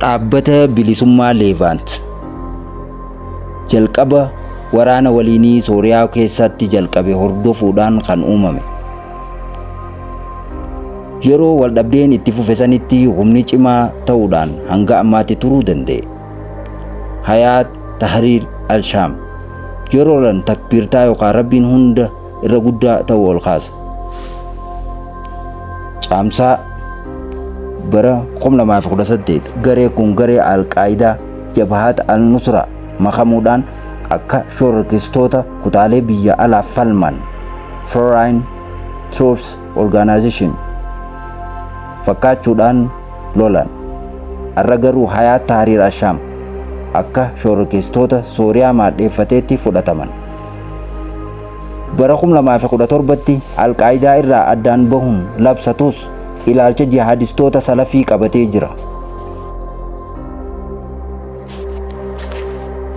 Dhaabbata Bilisummaa Leevaant jalqaba waraana waliinii Sooriyaa keessatti jalqabe hordofuudhaan kan uumame. Yeroo waldhabdeen itti fufe sanitti humni cimaa ta'uudhaan hanga ammaatti turuu danda'e. Hayaat Tahriir al-Shaam yeroo lan takbiirtaa yookaan Rabbiin hunda irra guddaa ta'u ol kaasa. Caamsaa bara 2018 garee kun garee Al-Qaayidaa Jabhaat al-Nusra makamuudhaan akka shororkeessitoota kutaalee biyya alaaf falman Foreign Troops Organization fakkaachuudhaan lolan. Har'a garuu Hayaat Tahriir al-Shaam akka shororkeessitoota Sooriyaa maadheeffateetti fudhataman. Bara 2017tti Al-Qaayidaa irraa addaan bahuun labsatus ilaalcha jihaadistoota salafii qabatee jira.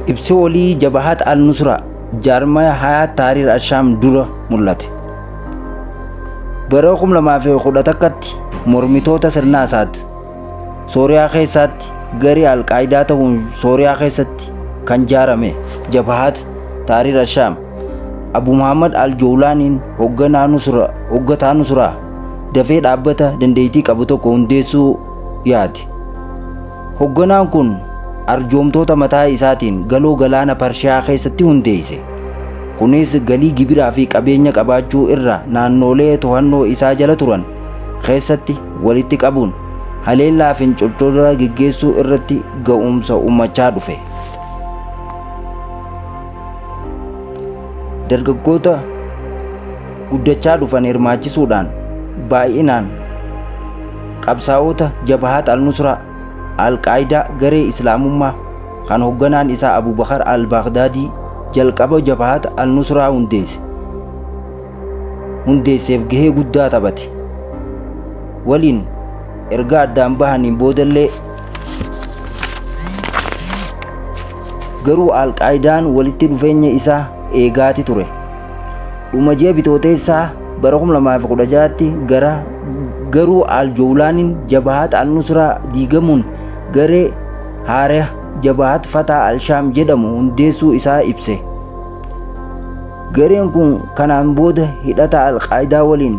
Ibsi olii Jabahat al-Nusra jaarmaya Hayaat Tahriir al-Shaam dura mul'ate. Bara 2011tti mormitoota sirna Asaad Sooriyaa keessaatti garee Al-Qaayidaa ta'uun Sooriyaa keessatti kan jaarame Jabahat Tahriir al-Shaam Abu Muhammad al-Jowlaaniin hoggataa Nusraa dafee dhaabbata dandeettii qabu tokko hundeessuu yaade. Hogganaan kun arjoomtoota mataa isaatiin galoo galaana Parshiyaa keessatti hundeesse. Kunis galii gibiraa fi qabeenya qabaachuu irra naannoolee to'annoo isaa jala turan keessatti walitti qabuun haleellaa finciltoota geggeessuu irratti ga'umsa uumachaa dhufe. Dargaggoota guddachaa dhufan hirmaachisuudhaan baay'inaan qabsaa'ota Jabahat al-Nusraa, Al-Qaayidaa garee Islaamummaa kan hogganaan isaa Abu Bakar al-Baghdaadii jalqaba Jabahat al-Nusraa hundeesse. Hundeesseef gahee guddaa taphate. Waliin erga addaan bahaniin boodallee garuu Al-Qaayidaan walitti dhufeenya isaa eegaati ture. Dhuma ji'a Bitooteessaa bara 2016tti gara garuu Al-Jowlaaniin Jabahat al-Nusraa diigamuun garee haaraa Jabahat Fataa al-Shaam jedhamu hundeessuu isaa ibse. Gareen kun kanaan booda hidhata Al-Qaayidaa waliin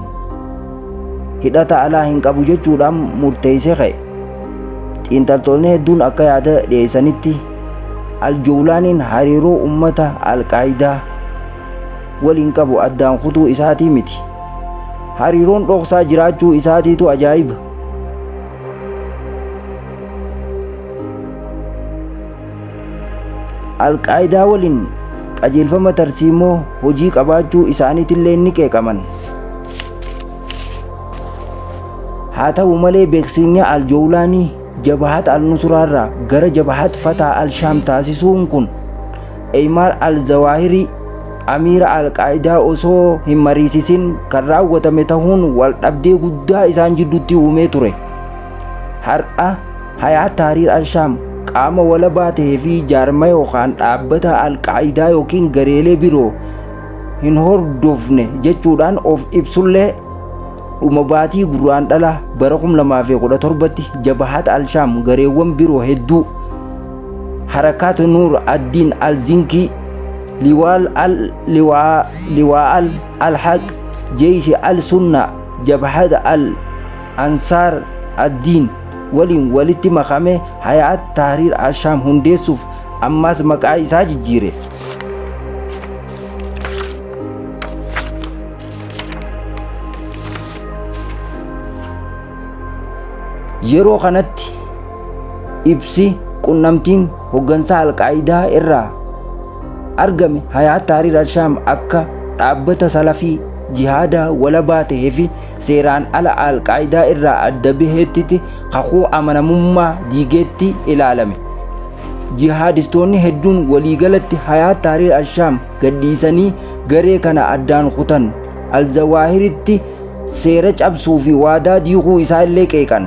hidhata alaa hin qabu jechuudhaan murteessee ka'e. Xiinxaltoonni hedduun akka yaada dhiyeessanitti Al-Jowlaaniin hariiroo uummata Al-Qaayidaa waliin qabu addaan kutuu isaatii miti. Hariiroon dhoksaa jiraachuu isaatiitu ajaa'iba. Al-Qaayidaa waliin qajeelfama tarsiimoo hojii qabaachuu isaaniitillee ni qeeqaman. Haa ta'u malee beeksisni Al-Jowlaanii Jabahat al-Nusraarraa gara Jabahat Fataa al-Shaam taasisuun kun Eymaar al-Zawaahirii amiira Al-Qaayidaa osoo hin mariisisin kan raawwatame ta'uun wal dhabdee guddaa isaan jidduutti uumee ture. Har'a Hayaat Tahriir al-Shaam qaama walabaa ta'ee fi jaarmaya yookaan dhaabbata Al-Qaayidaa yookiin gareelee biroo hin hordofne jechuudhaan of ibsullee dhuma baatii Gurraandhala bara 2017tti Jabahat al-Shaam gareewwan biroo hedduu Harakaat Nuur ad-Din al-Zinkii, Liwaal al Liwaa Liwaa al al-Haq, Jeeyish al-Sunna, Jabhat al-Ansaar ad-Din waliin walitti makame Hayaat Tahriir al-Shaam hundeessuuf ammaas maqaa isaa jijjiire. Yeroo kanatti ibsi qunnamtiin hoggansa Alqaayidaa irraa argame Hayaat Tahriir al-Shaam akka dhaabbata salafii jihaadaa walabaa ta'ee fi seeraan ala Alqaayidaa irraa adda baheetti kakuu amanamummaa diigeetti ilaalame. Jihaadistoonni hedduun waliigalatti Hayaat Tahriir al-Shaam gadhiisanii garee kana addaan kutan. Al-Zawaahiritti seera cabsuu fi waadaa diiguu isaa illee qeeqan.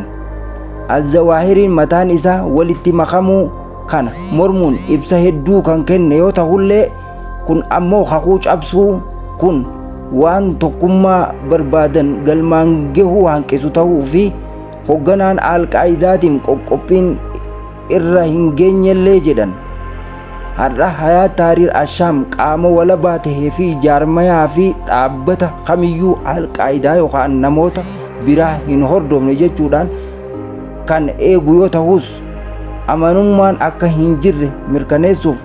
Al-Zawaahiriin mataan isaa walitti makamuu kana mormuun ibsa hedduu kan kenne yoo ta'ullee kun ammoo kakuu cabsuu kun waan tokkummaa barbaadan galmaan gahuu hanqisu ta'uu fi hogganaan Al-Qaayidaatiin qoqqophiin irra hin geenyellee jedhan. Har'a Hayaat Taariir Ashaam qaama walabaa tahee fi jaarmayaa fi dhaabbata kamiyyuu Alqaayidaa yookaan namoota biraa hin hordofne jechuudhaan kan eegu yoo ta'us, amanummaan akka hin jirre mirkaneessuuf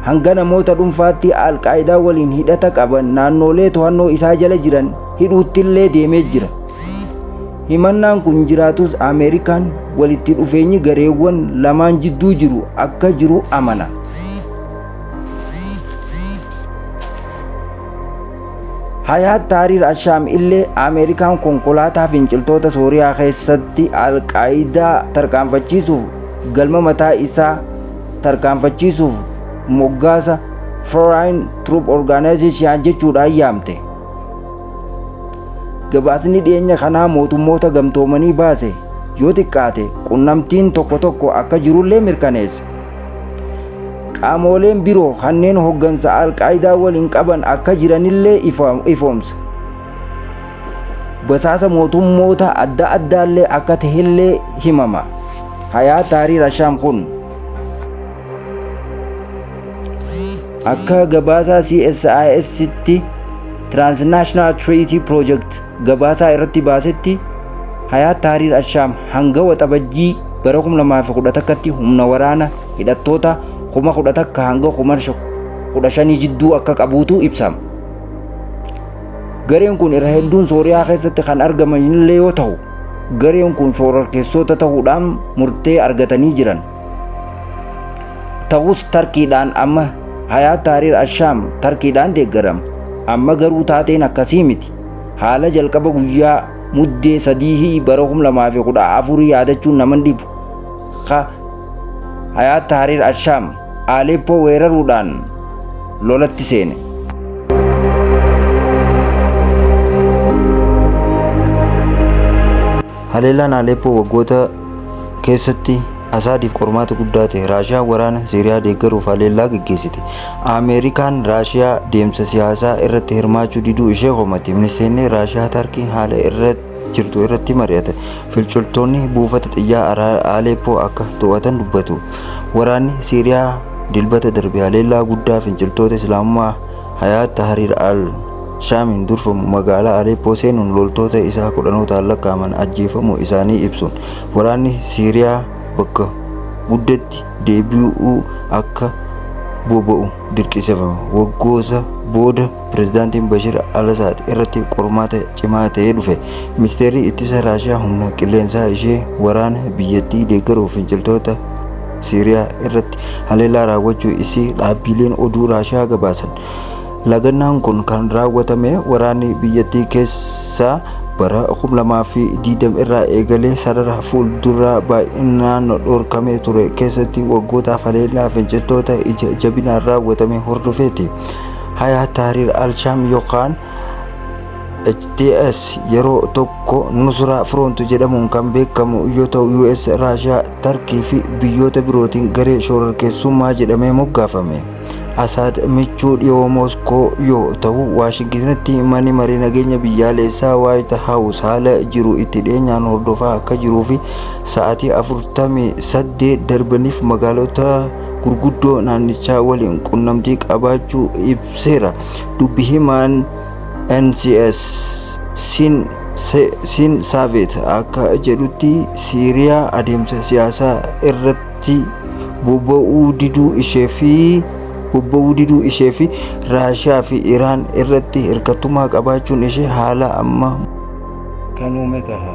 hanga namoota dhuunfaatti Alqaayidaa waliin hidhata qaban naannolee to'annoo isaa jala jiran hidhuuttillee deemee jira. Himannaan kun jiraatus Ameerikaan walitti dhufeenyi gareewwan lamaan jidduu jiru akka jiru amana. Hayaat Taariir Ashaam illee Ameerikaan konkolaataa finciltoota Sooriyaa keessatti Alqaayidaa tarkaanfachiisuuf galma mataa isaa tarkaanfachiisuuf moggaasa Foreign Troop Organization jechuudhaan yaamte. Gabaasni dhiyeenya kanaa mootummoota gamtoomanii baase yoo xiqqaate qunnamtiin tokko tokko akka jirullee mirkaneessa. Qaamoleen biroo kanneen hoggansa Alqaayidaa waliin qaban akka jiranillee ifoomsa. Basaasa mootummoota adda addaallee akka tahellee himama. Hayaat Taariir Ashaam kun akka gabaasaa CSIS'tti Transnational Treaty Project gabaasaa irratti baasetti, Hayaat Taariir Ashaam hanga Waxabajjii bara 2011tti humna waraana hidhattoota 11,000 hanga 15,000 jidduu akka qabuutu ibsama. Gareen kun irra hedduun Sooriyaa keessatti kan argaman illee yoo ta'u, gareen kun shororkeessota ta'uudhaan murtee argatanii jiran. Ta'us Tarkiidhaan amma Hayaat Taariir Ashaam Tarkiidhaan deeggarama. Amma garuu taateen akkasii miti. Haala jalqaba guyyaa Muddee 3 bara 2014 yaadachuun naman dhibu. Ka Hayaat Taariir Ashaam Aleppoo weeraruudhaan lolatti seene. Haleellaan Aleppoo waggoota keessatti Asaadiif qormaata guddaa ta'e. Raashiyaan waraana Siiriyaa deeggaruuf haleellaa geggeessite. Ameerikaan Raashiyaa deemsa siyaasaa irratti hirmaachuu diduu ishee komatti. Ministeerri Raashiyaa Tarkiin haala irra jirtu irratti mari'ate. Finciltoonni buufata xiyyaaraa Aleppoo akka to'atan dubbatu. Waraanni Siiriyaa Dilbata darbe haleellaa guddaa finciltoota Islaamummaa Hayaat Tahriir al Shaamiin durfamu magaalaa Aleppoo seenuun loltoota isaa kudhanootaan lakkaa'aman ajjeefamuu isaanii ibsuun, waraanni Siiriyaa bakka guddatti deebi'uu akka boba'u dirqisiifame. Waggoota booda pirezidaantiin Bashir al-Asaad irratti qormaata cimaa ta'ee dhufe. Ministeerri ittisa Raashiyaa humna qilleensaa ishee waraana biyyattii deeggaruuf finciltoota Siiriyaa irratti haleellaa raawwachuu isii dhaabbileen oduu Raashiyaa gabaasan. Lagannaan kun kan raawwatame waraanni biyyattii keessaa bara 2020 irraa eegalee sarara fuulduraa baay'inaan dhorkamee ture keessatti waggootaaf haleellaa finciltoota ija jabinaan raawwatame hordofeeti. Hayaat Tahriir al-Shaam yookaan HTS yeroo tokko Nusraa Front jedhamuun kan beekamu yoo ta'u, US, Raashiyaa, Tarkii fi biyyoota birootiin garee shororkeessummaa jedhamee moggaafame. Asaad michuu dhiyoo Mooskoo yoo ta'u, Waashingitanitti manni marii nageenya biyyaalessaa Waayit Haawus haala jiru itti dhiyeenyaan hordofaa akka jiruu fi sa'aatii 48 darbaniif magaalota gurguddoo naannichaa waliin qunnamtii qabaachuu ibseera. Dubbi himaan NCS Siin Saavet akka jedhutti, Siiriyaa adeemsa siyaasaa irratti bobba'uu diduu ishee fi Raashiyaa fi Iraan irratti hirkattummaa qabaachuun ishee haala amma kan uume taha.